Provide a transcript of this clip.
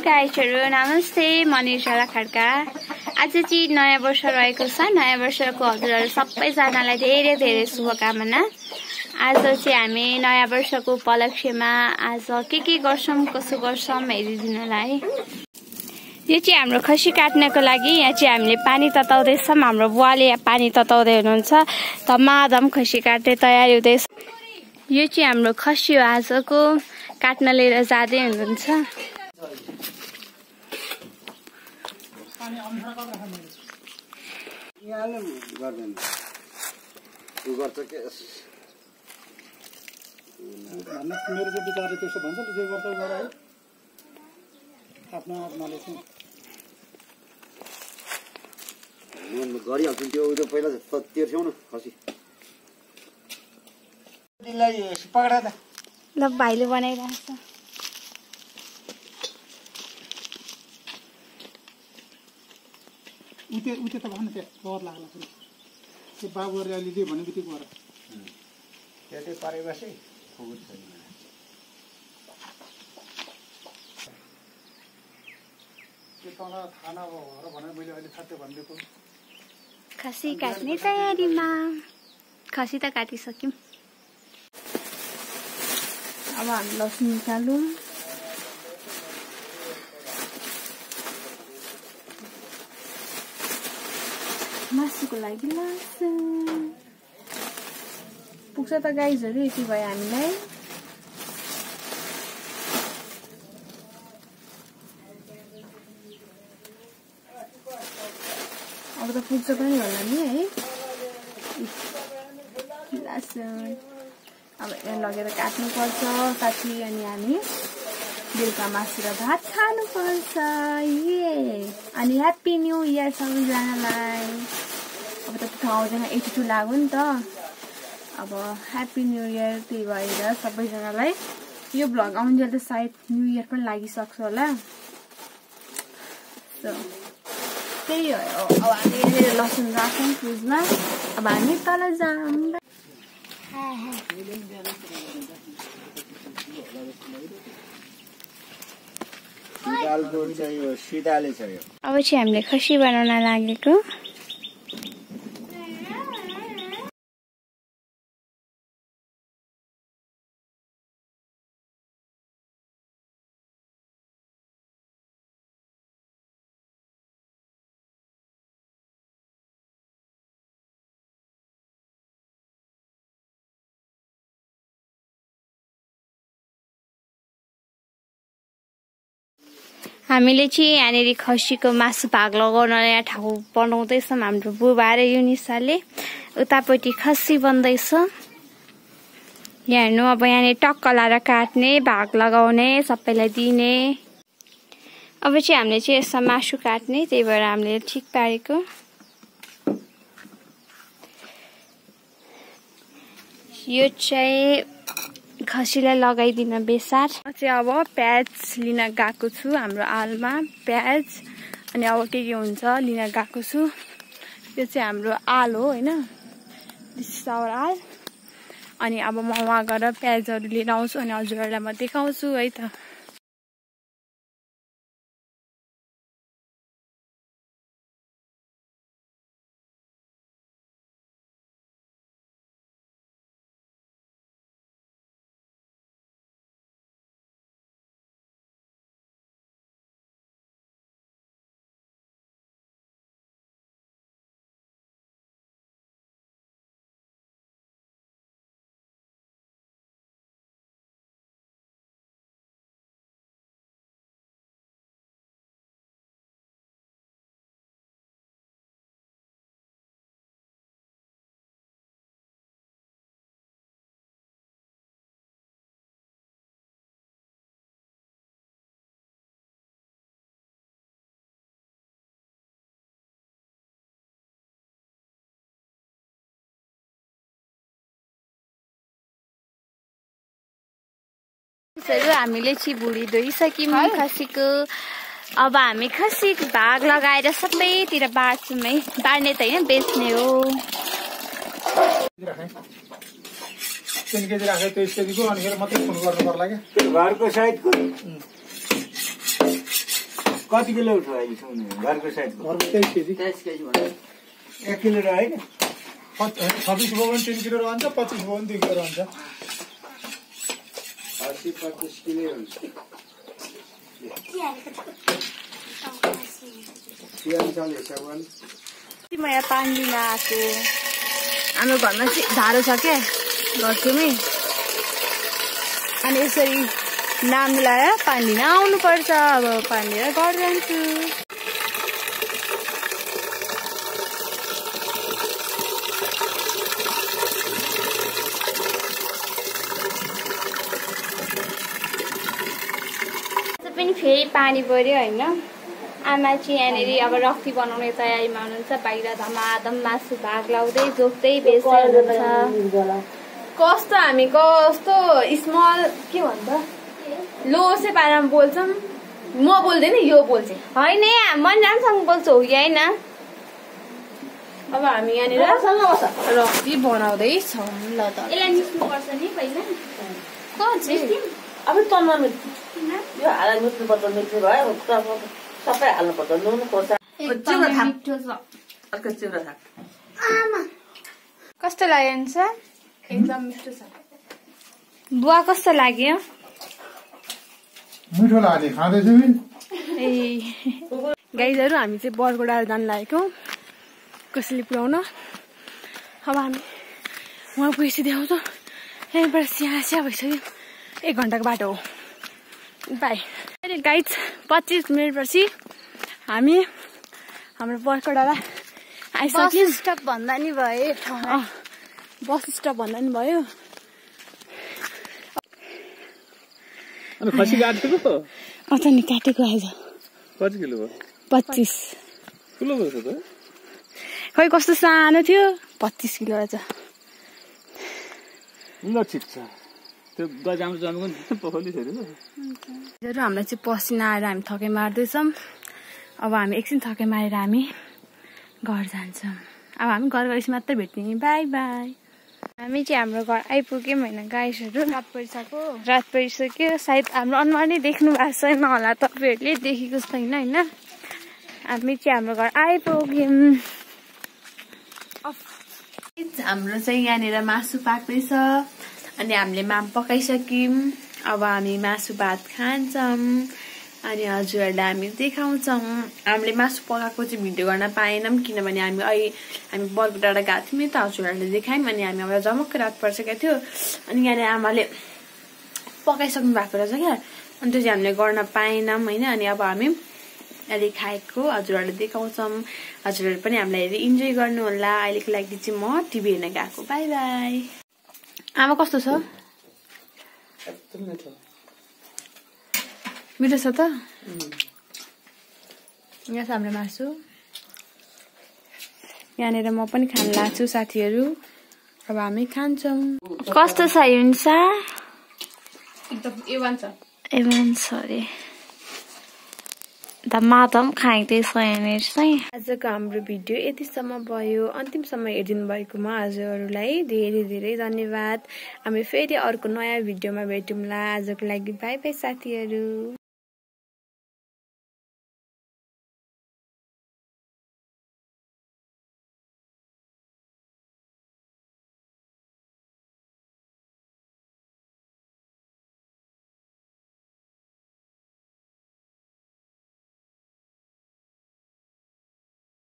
गाइसहरु नमस्ते मनिषा खड्का। आज चाहिँ नयाँ वर्ष रहेको छ। नयाँ वर्षको हजुरहरु सबैजनालाई धेरै धेरै शुभकामना। आज चाहिँ हामी नयाँ वर्षको उपलक्ष्यमा आज के गर्छौं कसो गर्छौं हेरिदिनलाई। यो चाहिँ हाम्रो खसी काट्नको लागि यहाँ चाहिँ हामीले पानी तताउँदै छौं। हाम्रो बुवाले पानी तताउँदै हुनुहुन्छ। धमाधम खसी काट्ने तयारी हुँदैछ। यो चाहिँ हाम्रो खसी हो। आजको काट्न लिएर जाँदै हुनुहुन्छ। गरिहाल्छौँ त्यो पहिला तेर्स्यौँ न खसी ल भाइले बनाइरहेछ। उते त भन्न त्यो डर लाग्ला त्यो बाबुहरूले अहिले जे भने बित्तिकै गर त्यतै परेपछि फुकुट छैन। त्यो तल थाना भएर भने मैले अहिले खाद्य भनिदिएको खसी काट्ने तयारीमा। खसी त काटिसक्यौं। अब हामी लसुन निकालौं। मासुको लागि लसुन पुग्छ त गाइजहरु। यति भयो हामीलाई। अब त पुग्छ पनि होला नि है लसुन। अब यहाँ लगेर काट्नु पर्छ साथी। अनि हामी बेलुका मासु र भात खानु पर्छ। अनि ह्याप्पी न्यू इयर सबैजनालाई। अब त 2082 लाग्यो नि त। अब ह्याप्पी न्यू इयर। त्यही भएर सबैजनालाई यो भ्लग आउन्जेल त सायद न्यू इयर पनि लागिसक्छ होला। त्यही हो। अब हामी लसुन राखौँ फ्रिजमा। अब हामी तल जाऊँ। अब चाहिँ हामीले खसी बनाउन लागेको। हामीले चाहिँ यहाँनिर खसीको मासु भाग लगाउन यहाँ ठाउँ बनाउँदैछौँ। हाम्रो बुबा र युनिसाले उतापट्टि खसी बन्दैछ। यहाँ हेर्नु अब यहाँनिर टक्क लाएर काट्ने भाग लगाउने सबैलाई दिने। अब चाहिँ हामीले चाहिँ यसमा मासु काट्ने। त्यही भएर हामीले ठिक पारेको। यो चाहिँ खसीलाई लगाइदिन बेसार। चाहिँ अब प्याज लिन गएको छु हाम्रो आलमा प्याज। अनि अब के हुन्छ लिन गएको छु। यो चाहिँ हाम्रो आल हो हैन। दिस इज आवर आल। अनि अब म वहाँ गएर प्याजहरू लिएर आउँछु। अनि हजुरहरूलाई म देखाउँछु है त। हामीले चाहिँ भुडी धोइसक्यौँ खसीको। अब हामी खसी भाग लगाएर सबैतिर बाँड्छौँ है। बाँड्ने त होइन बेच्ने हो। 3 केजी राखेँ त्यो केजीको अनि मात्रै फोन गर्नु पर्ला के घरको साइडको कति किलो उठ्यो अहिले सुन्नु घरको साइडको घरको 23 केजी 23 केजी भन्दा 1 किलो र होइन 26 भयो भने 3 किलो रहन्छ 25 भयो भने 2 किलो रहन्छ 80-25 किलो हुन्छ म यहाँ पानी लिन आएको हाम्रो घरमा चाहिँ धारो छ क्या घरछेउमै अनि यसरी नाम मिलाएर पानी लिन आउनुपर्छ अब पानी लिएर घर जान्छु पनि फेरि पानी पर्यो होइन आमा चाहिँ यहाँनिर अब रक्ती बनाउने तयारीमा हुनुहुन्छ बाहिर धमाधम मासु भाग लाउँदै जोक्दै बेच्दै हुनुहुन्छ कस्तो हामी कस्तो स्मल के भन्छ लो चाहिँ पारामा बोल्छौँ म बोल्दैन यो बोल्छ होइन मन राम्रोसँग बोल्छु हो कि होइन अब हामी यहाँनिर रक्ती बनाउँदैछौँ ल त यसलाई मिच्नुपर्छ नि पहिला अब तनमा यो हालेर मिच्नुपर्छ मिच्ने भयो सबै हाल्नुपर्छ नुन खोर्सा कस्तो लाग्यो नि सर एकदम मिठो छ बुवा कस्तो लाग्यो मिठो लाग्यो खाँदैछु ए गाईहरू हामी चाहिँ बरगोडा जान लागेको कसैले पुऱ्याउन अब हामी उहाँ पैसा देखाउँछ यहीँबाट स्या भइसक्यो 1 घन्टाको बाटो हो बाई गाइड 25 मिनटपछि हामी हाम्रो बरगोडा आइसक्यो बस स्टप भन्दा नि भयो बस स्टप भन्दा नि भयो अनि खसी काटेको अथ नि काटेको आज कति किलो भयो 25 किलो भयो त खै कस्तो सानो थियो 25 किलो आज ल ठिक छ त्यो गजाम जन्मको नि पोखरी छैन हामीलाई चाहिँ पसिना आएर हामी थकै मार्दैछौँ अब हामी एकछिन थकै मारेर हामी घर जान्छौँ अब हामी घर गएपछि मात्रै भेट्ने बाई बाई हामी चाहिँ हाम्रो घर आइपुग्यौँ होइन गाइसहरू रात परिसक्यो सायद हाम्रो अनुहार नै देख्नु भएको छैन होला तपाईँहरूले देखेको छैन होइन हामी चाहिँ हाम्रो घर आइपुग्यौँ हाम्रो चाहिँ यहाँनिर मासु पाक्दैछ अनि हामीले माम पकाइसक्यौँ अब हामी मासु भात खान्छौँ अनि हजुरहरूलाई हामी देखाउँछौँ हामीले मासु पकाएको चाहिँ भिडियो गर्न पाएनौँ किनभने हामी बरगोडा गएको थियौँ त हजुरहरूले देखायौँ अनि हामी अब जमक्क रात परिसकेको थियो अनि यहाँनिर आमाले पकाइसक्नु भएको रहेछ क्या अनि त्यो चाहिँ हामीले गर्न पाएनौँ होइन अनि अब हामी अहिले खाएको हजुरहरूले देखाउँछौँ हजुरहरू पनि हामीलाई हेरी इन्जोय गर्नु होला अहिलेको लागि चाहिँ म टिभी हेर्न गएको बाई बाई आमा कस्तो छ मिठो छ त यहाँ छ हाम्रो मासु यहाँनिर म पनि खान लाग्छु साथीहरू अब हामी खान्छौँ कस्तो छ युन्सा एकदम एवान छ अरे धमाधम खाइँदैछ यहाँनिर चाहिँ आजको हाम्रो भिडियो यतिसम्म भयो अन्तिमसम्म हेरिदिनु भएकोमा हजुरहरूलाई धेरै धेरै धन्यवाद हामी फेरि अर्को नयाँ भिडियोमा भेटौँला आजको लागि बाई बाई साथीहरू